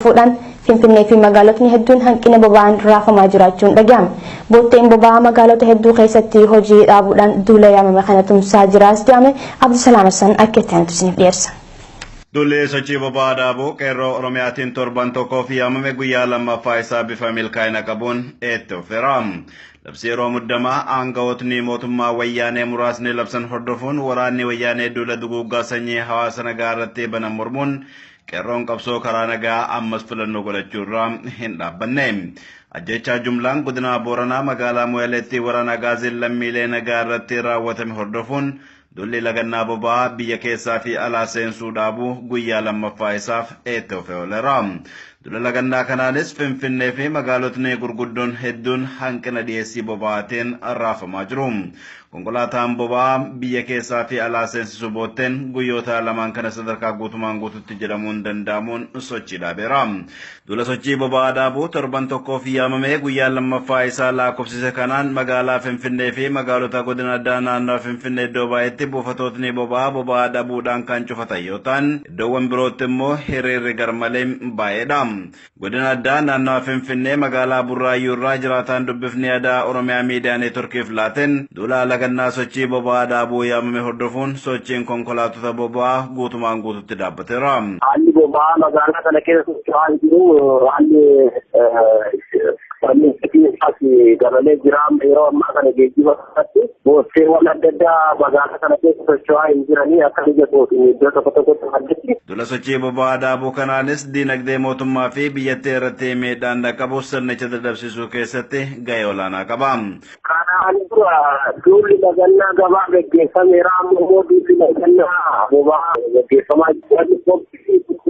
Fuudhaan Finfinnee fi magaalotni hedduun hanqina boba'aan raafamaa jiraachuun dhaga'ame. Bootteen boba'aa magaalota hedduu keessatti hojii dhaabuudhaan duula yaamame kana tumsaa jiraas jedhame. Abdusalaam Hassan akka itti aanutti isiniif dhiyeessa. Duulli sochii boba'aa dhaabuu qeerroo Oromiyaatiin torban tokkoof yaamame guyyaa lammaffaa isaa bifa milkaa'ina qabuun itti fufeera. Labsii yeroo muddamaa aangawootni mootummaa wayyaanee muraasni labsan hordofuun waraanni wayyaanee duula duguuggaa sanyii hawaasa nagaa irratti banan mormuun qeerroon qabsoo karaa nagaa ammas filannoo godhachuu irraa hin dhaabbanne. Ajjechaa jumlaan godina Booranaa magaalaa Moyaleetti waraana Agaaziin lammiilee nagaa irratti raawwatame hordofuun duulli lagannaa boba'aa biyya keessaa fi alaa seensuu dhaabuu guyyaa lammaffaa isaaf itti fufee ooleera. Duula lagannaa kanaanis Finfinnee fi magaalotni gurguddoon hedduun hanqina dhiyeessii boba'aatiin raafamaa jiru. Konkolaataan boba'aa biyya keessaa fi alaa seensisu bootteen guyyoota lamaan kana sadarkaa guutumaan guututti jedhamuun danda'amuun sochii dhaabeera. Duula sochii boba'aa dhaabuu torban tokkoof yaamamee guyyaa lammaffaa isaa lakkoofsise kanaan magaalaa Finfinnee fi magaalota godina addaa naannoo Finfinnee iddoo baay'eetti buufatootni boba'aa boba'aa dhabuudhaan kan cufatan yoo ta'an, iddoowwan birootti immoo hiriirri garmalee baay'eedha. Godina addaa naannoo Finfinnee magaalaa Burraayyuu irraa jiraataan dubbifni aadaa Oromiyaa Miidiyaa Neetworkiif laateen duula lagannaa sochii boba'aa dhaabuu yaamame hordofuun sochiin konkolaatota boba'aa guutumaan guututti dhaabbateera. Haalli boba'aa magaalaa kana keessa socho'aa jiru, haalli isaas dabalee jira. Yeroo ammaa kana geejjiba irratti bootteewwan adda addaa magaalaa kana keessa socho'aa hin jiranii akka ija kootiin iddoo tokko tokkotti maddetti. Duula sochii boba'aa dhaabuu kanaanis diinagdee mootummaa fi biyyattii irratti miidhaan dhaqqabu sirnicha dadhabsiisuu keessatti gahee olaanaa qaba. Kanaan dura duulli lagannaa gabaa gaggeeffameera, amma immoo duulli lagannaa boba'aa gaggeeffamaa jira.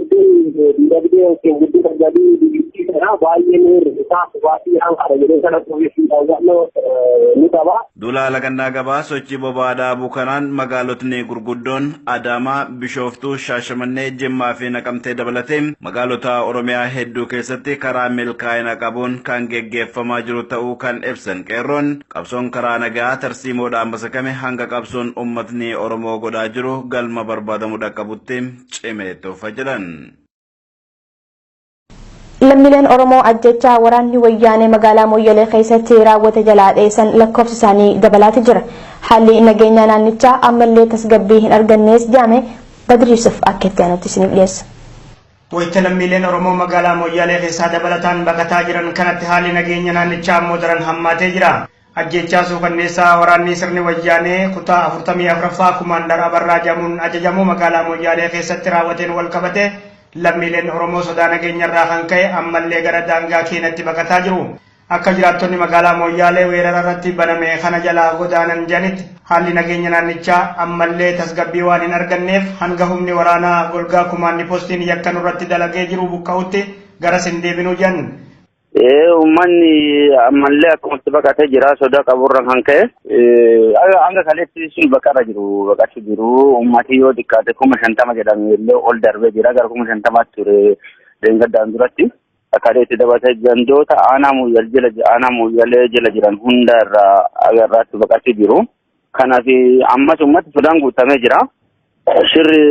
Diinagdee yookiin guddina galii biyyattii kanaa baay'ee ni hir'isaa, baasii hanqata jedhee kana hubannoo ni qaba. Duula lagannaa gabaa sochii boba'aa dhaabuu kanaan magaalotni gurguddoon Adaamaa, Bishooftuu, Shaashamannee, Jimmaa fi Naqamtee dabalatee magaalota Oromiyaa hedduu keessatti karaa milkaa'ina qabuun kan geggeeffamaa jiru ta'uu kan ibsan qeerroon, qabsoon karaa nagaa tarsiimoodhaan masakame hanga qabsoon uummatni Oromoo godhaa jiru galma barbaadamu dhaqqabutti cimee itti fufa jedhan. Lammiileen Oromoo ajjechaa waraanni wayyaanee magaalaa Moyyalee keessatti raawwate jalaa dheessan lakkoofsi isaanii dabalaati jira. Haalli nageenya naannichaa ammallee tasgabbii hin argannees jedhame. Badri Yusuf akka itti aanutti isiniif dhiyeessa. Wayita lammiileen Oromoo magaalaa Moyyalee keessaa dabalataan baqataa jiran kanatti haalli nageenya naannichaa ammoo daran hammaatee jira. Ajjechaa suukanneessaa waraanni sirni wayyaanee kutaa 44ffaa Kumaandar Abarraa jedhamuun ajajamu magaalaa Moyyalee keessatti raawwateen wal qabate lammiileen Oromoo sodaa nageenyarraa kan ka'e ammallee gara daangaa Keenyatti baqataa jiru. Akka jiraattonni magaalaa Moyyaalee weerara irratti baname kana jalaa godaanan jedhanitti, haalli nageenya naannichaa ammallee tasgabbii waan hin arganneef hanga humni waraanaa golgaa kumaanni poostiin yakka nurratti dalagee jiru buqqa'utti garas hin deebinuu jedhan. Uummanni ammallee akkumatti baqatee jira, sodaa qaburra kan ka'e. Hanga kaleetti sun baqarra jiru, baqachuu jiru. Uummati yoo xiqqaate 50,000 jedhame illee ol darbee jira, gara 50,000tti ture deeggaddaan duratti. Kaleetti dabalatee gandoota aanaa Mooyyalee jala, aanaa Mooyyalee jala jiran hunda irraa agarraatti baqachuu jiru. Kanaaf ammas uummati sodaan guutamee jira. Shirri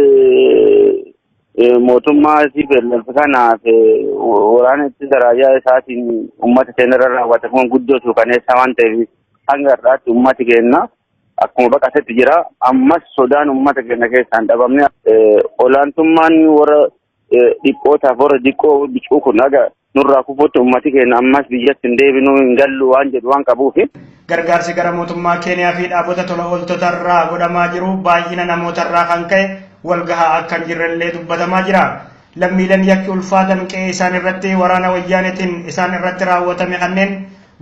mootummaa TPLF kanaaf waraana ittisa raayyaa isaatiin uummata keenya irra raawwate kun guddoo suukaneessa waan ta'eef hanga har'aatti uummati keenya akkuma baqatetti jira. Ammas sodaan uummata keenya keessaa hin dhabamne. Olaantummaan warra dhiphootaaf warra diqqoo bicuu kun haga nurraa kufuutti uummati keenya ammas biyyatti hin deebinuu, hin gallu waan jedhu waan qabuufi. Gargaarsi gara mootummaa Keeniyaa fi dhaabota tola ooltota irraa godhamaa jiru baay'ina namoota irraa kan ka'e wal gahaa akka hin jirrellee dubbatamaa jira. Lammiileen yakki ulfaatan qe'ee isaan irratti waraana wayyaanetiin isaan irratti raawwatame kanneen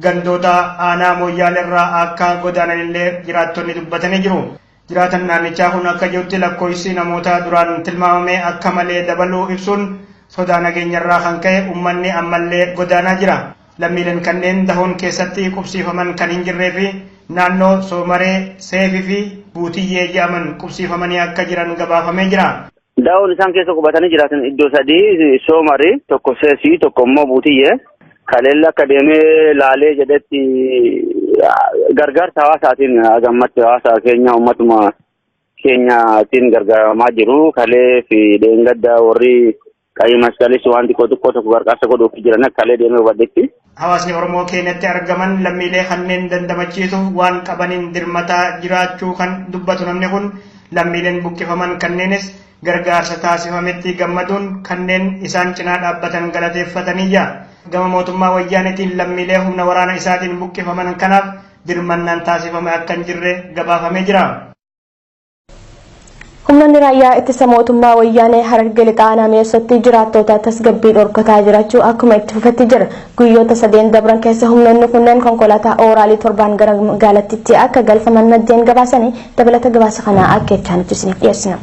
gandoota aanaa Mooyyaalee irraa akka godaananillee jiraattonni dubbatanii jiru. Jiraatan naannichaa kun akka jirutti, lakkoofsi namoota duraan tilmaamame akka malee dabaluu ibsuun sodaa nageenyarraa kan ka'e uummanni ammallee godaanaa jira. Lammiileen kanneen dahoon keessatti qubsiifaman kan hin jirree fi naannoo Soomaree, Seefii fi Buutiyyee jedhaman qubsiifamanii akka jiran gabaafamee jira. Daa'oon isaan keessa qubatanii jiraatan iddoo sadii: Soomarii, tokko Seesii, tokko immoo Buutiyyee. Kaleella akka deemee laalee jedhetti gargaarsa hawaasaatiin gammatti hawaasa keenya, uummatuma keenyaatiin gargaaramaa jiru. Kalee fi dheengadda warri Qayyii masqalis waan xiqqoo xiqqoo tokko gargaarsa godhuuf jiran akka illee deemee hubadhetti. Hawaasni Oromoo Keenyatti argaman lammiilee kanneen dandamachiisuuf waan qabaniin dirmataa jiraachuu kan dubbatu namni kun, lammiileen buqqifaman kanneenis gargaarsa taasifametti gammaduun kanneen isaan cinaa dhaabbatan galateeffataniyya. Gama mootummaa Wayyaanetiin lammiilee humna waraana isaatiin buqqifaman kanaaf dirmannaan taasifame akka hin jirre gabaafamee jira. Humnoonni raayyaa ittisa mootummaa Wayyaanee Harargee Lixaa aanaa Mi'eessootti jiraattoota tasgabbii dhorkataa jiraachuu akkuma itti fufetti jira. Guyyoota sadeen dabran keessa humnoonni kunneen konkolaataa ooraalii 7n gara magaalattiitti akka galfaman maddeen gabaasanii, dabalata gabaasa kanaa akka itti aanutti isiniif dhiyeessina.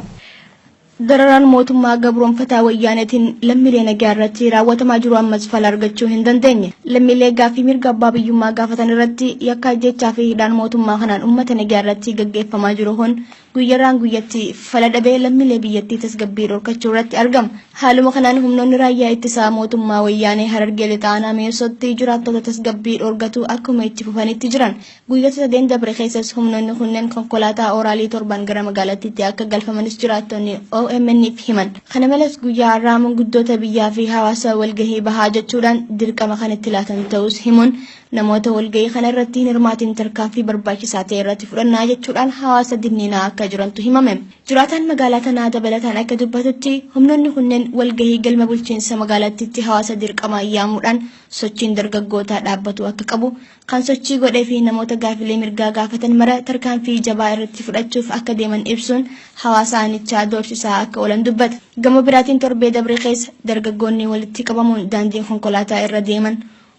Dararaan mootummaa gabroonfataa Wayyaaneetiin lammiilee nagaa irratti raawwatamaa jiru ammas fala argachuu hin dandeenye. Lammiilee gaaffii mirga abbaa biyyummaa gaafatan irratti yakka ajjechaa fi hidhaan mootummaa kanaan uummata nagaa irratti gaggeeffamaa jiru kun guyyarraan guyyatti fala dhabee lammiilee biyyattii tasgabbii dhorkachuu irratti argama. Haaluma kanaan humnoonni raayyaa ittisaa mootummaa Wayyaanee Harargee Lixaa aanaa Mi'eessootti jiraattota tasgabbii dhorkatu akkuma itti fufanitti jiran. Guyyoota sadeen dabre keessas humnoonni kunneen konkolaataa ooraalii 7n gara magaalattiitti akka galfamanis jiraattonni OMN'f himan. Kana malees guyyaa har'aa manguddoota biyyaa fi hawaasa walgahii bahaa jechuudhaan dirqama kan itti laatan ta'us himuun, namoota walgahii kana irratti hin hirmaatin tarkaanfii barbaachisaa ta'e irratti fudhannaa jechuudhaan hawaasa dinniinaa akka jirantu himame. Jiraataan magaalaa tanaa dabalataan akka dubbatutti, humnoonni kunneen walgahii galma bulchiinsa magaalattiitti hawaasa dirqamaan yaamuudhaan sochiin dargaggootaa dhaabbatu akka qabu, kan sochii godhee fi namoota gaafilee mirgaa gaafatan mara tarkaanfii jabaa irratti fudhachuuf akka deeman ibsuun hawaasa aanichaa doorsisaa akka oolan dubbata. Gama biraatiin torbee dabre keessa dargaggoonni walitti qabamuun daandii konkolaataa irra deeman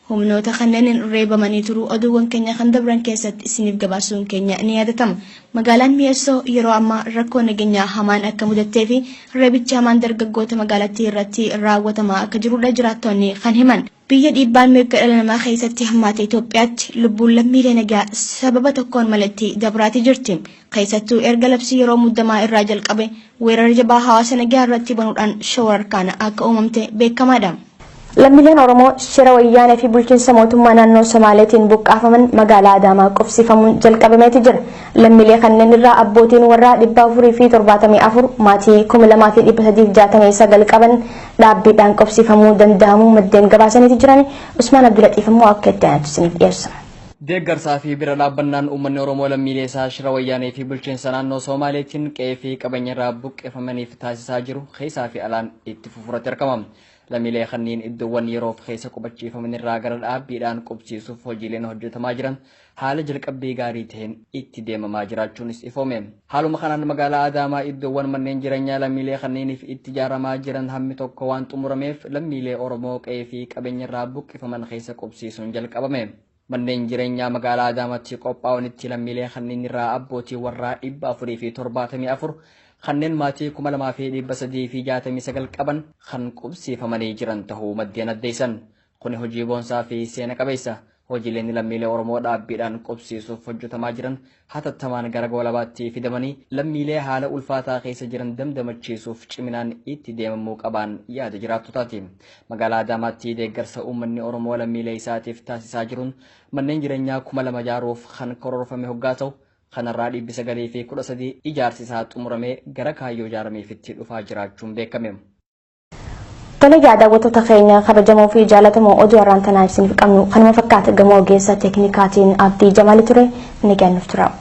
humnoota kanneeniin reebamanii turuu oduuwwan keenya kan dabran keessatti isiniif gabaasuun keenya ni yaadatama. Magaalaan Mi'eessoo yeroo ammaa rakkoo nageenyaa hamaan akka mudattee fi reebichi hamaan dargaggoota magaalattii irratti raawwatamaa akka jirudha jiraattonni kan himan. Biyya dhiibbaan mirga dhala namaa keessatti hammaate Itoophiyaatti lubbuun lammiilee nagaa sababa tokkoon maletti dabraati jirti. Keessattuu erga labsii yeroo muddamaa irraa jalqabe weerara jabaa hawaasa nagaa irratti banuudhaan shororkaan akka uumamte beekamaadha. Lammiileen Oromoo shira Wayyaanee fi bulchiinsa mootummaa naannoo Somaaleetiin buqqaafaman magaalaa Adaamaa qubsiifamuun jalqabameeti jira. Lammiilee kanneen irraa abbootiin warraa 474 maatii 2369 qaban dhaabbiidhaan qubsiifamuu danda'amuu maddeen gabaasaniiti jiran. Usmaan Abdulaxiif immoo akka itti aanutti isiniif dhiyeessa. Deeggarsaa fi bira dhaabbannaan uummanni Oromoo lammiilee isaa shira Wayyaanee fi bulchiinsa naannoo Somaaleetiin qe'ee fi qabeenya irraa buqqeeffamaniif taasisaa jiru keessaa fi alaan itti fufuratti argama. Lammiilee kanneen iddoowwan yeroof keessa qubachiifaman irraa gara dhaabbiidhaan qubsiisuuf hojiileen hojjetamaa jiran haala jalqabbii gaarii ta'een itti deemamaa jiraachuunis ifoome. Haaluma kanaan magaalaa Adaamaa iddoowwan manneen jireenyaa lammiilee kanneeniif itti ijaaramaa jiran hammi tokko waan xumurameef lammiilee Oromoo qe'ee fi qabeenya irraa buqqifaman keessa qubsiisuun jalqabame. Manneen jireenyaa magaalaa Adaamaatti qophaa'anitti lammiilee kanneen irraa abbootii warraa 474 kanneen maatii 2369 qaban kan qubsiifamanii jiran ta'uu maddeen addeessan. Kuni hojii boonsaa fi seena qabeessa. Hojiileen lammiilee Oromoo dhaabbiidhaan qubsiisuuf hojjetamaa jiran hatattamaan gara goolabaatti fidamanii lammiilee haala ulfaataa keessa jiran damdamachiisuuf ciminaan itti deemamuu qaban yaada jiraattotaati. Magaalaa Adaamaatti deeggarsa uummanni Oromoo lammiilee isaatiif taasisaa jiruun manneen jireenyaa 2000 ijaaruuf kan karoorfame hoggaa ta'u, kanarraa 913 ijaarsi isaa xumuramee gara kaayyoo ijaarameefitti dhufaa jiraachuun beekame. Tole egaa daawwattoota keenya kabajamoo fi jaallatamoo, oduu har'aan tanaa isiniif qabnu kanuma fakkaata. Gama ogeessa teeknikaatiin Abdii Jamaali ture, ni kennuuf tura.